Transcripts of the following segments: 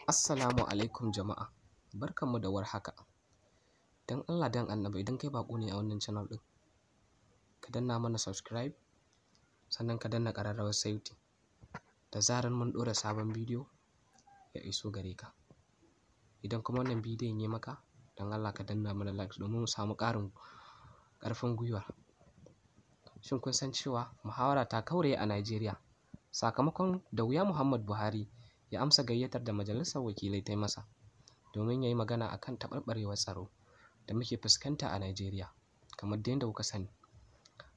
Assalamu alaikum jama'a, barkanmu da warhaka. Don Allah don Annabi, idan kai baƙo ne a wannan channel ɗin, ka danna mana subscribe, sannan ka danna ƙararrawar sauti. Da zarar mun ɗora sabon bidiyo ya iso gare ka. Idan kuma wannan bidiyon ya maka, don Allah ka danna mana like domin mu samu ƙarin ƙarfin gwiwa. Shin kun san cewa muhawara ta kaure a Najeriya sakamakon da wuya Muhammad Buhari ya amsa gayyatar da Majalisar Wakilai ta yi masa domin ya yi magana a kan taɓarɓarewar tsaro da muke fuskanta a Najeriya, kamar dai yadda kuka sani.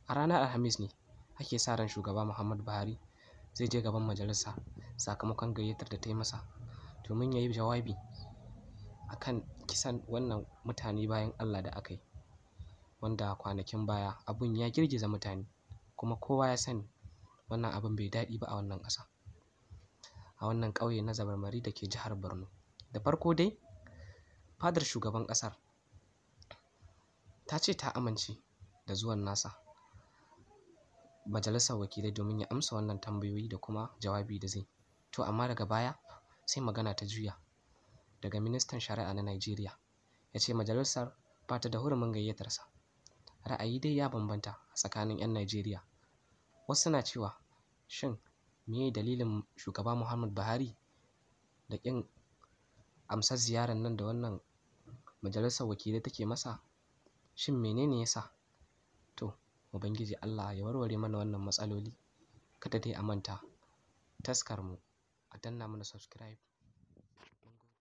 A ranar Alhamis ne ake sa ran Shugaba Muhammadu Buhari zai je gaban majalisa sakamakon gayyatar da ta yi masa domin ya yi jawabi a kan kisan wannan mutane bayan Allah da aka yi, wanda kwanakin baya abun ya girgiza mutane, kuma kowa ya sani wannan abun bai daɗi ba a wannan ƙasa, a wannan ƙauye na Zabarmari da ke jihar Borno. Da farko dai, fadar shugaban ƙasar ta ce ta amince da zuwan nasa majalisar wakilai domin ya amsa wannan tambayoyi da kuma jawabi da zai. To amma daga baya sai magana ta juya daga ministan shari'a na Najeriya, ya ce majalisar ba ta da hurumin gayyatarsa. Ra'ayi dai ya bambanta a tsakanin 'yan Najeriya. Wasu na cewa, shin meye dalilin Shugaba Muhammad Buhari da ƙin amsar ziyarar nan da wannan majalisar wakilai take masa? Shin menene ya sa? To, Ubangiji Allah ya warware mana wannan matsaloli. Kada dai a manta, taskar mu, a danna mana subscribe.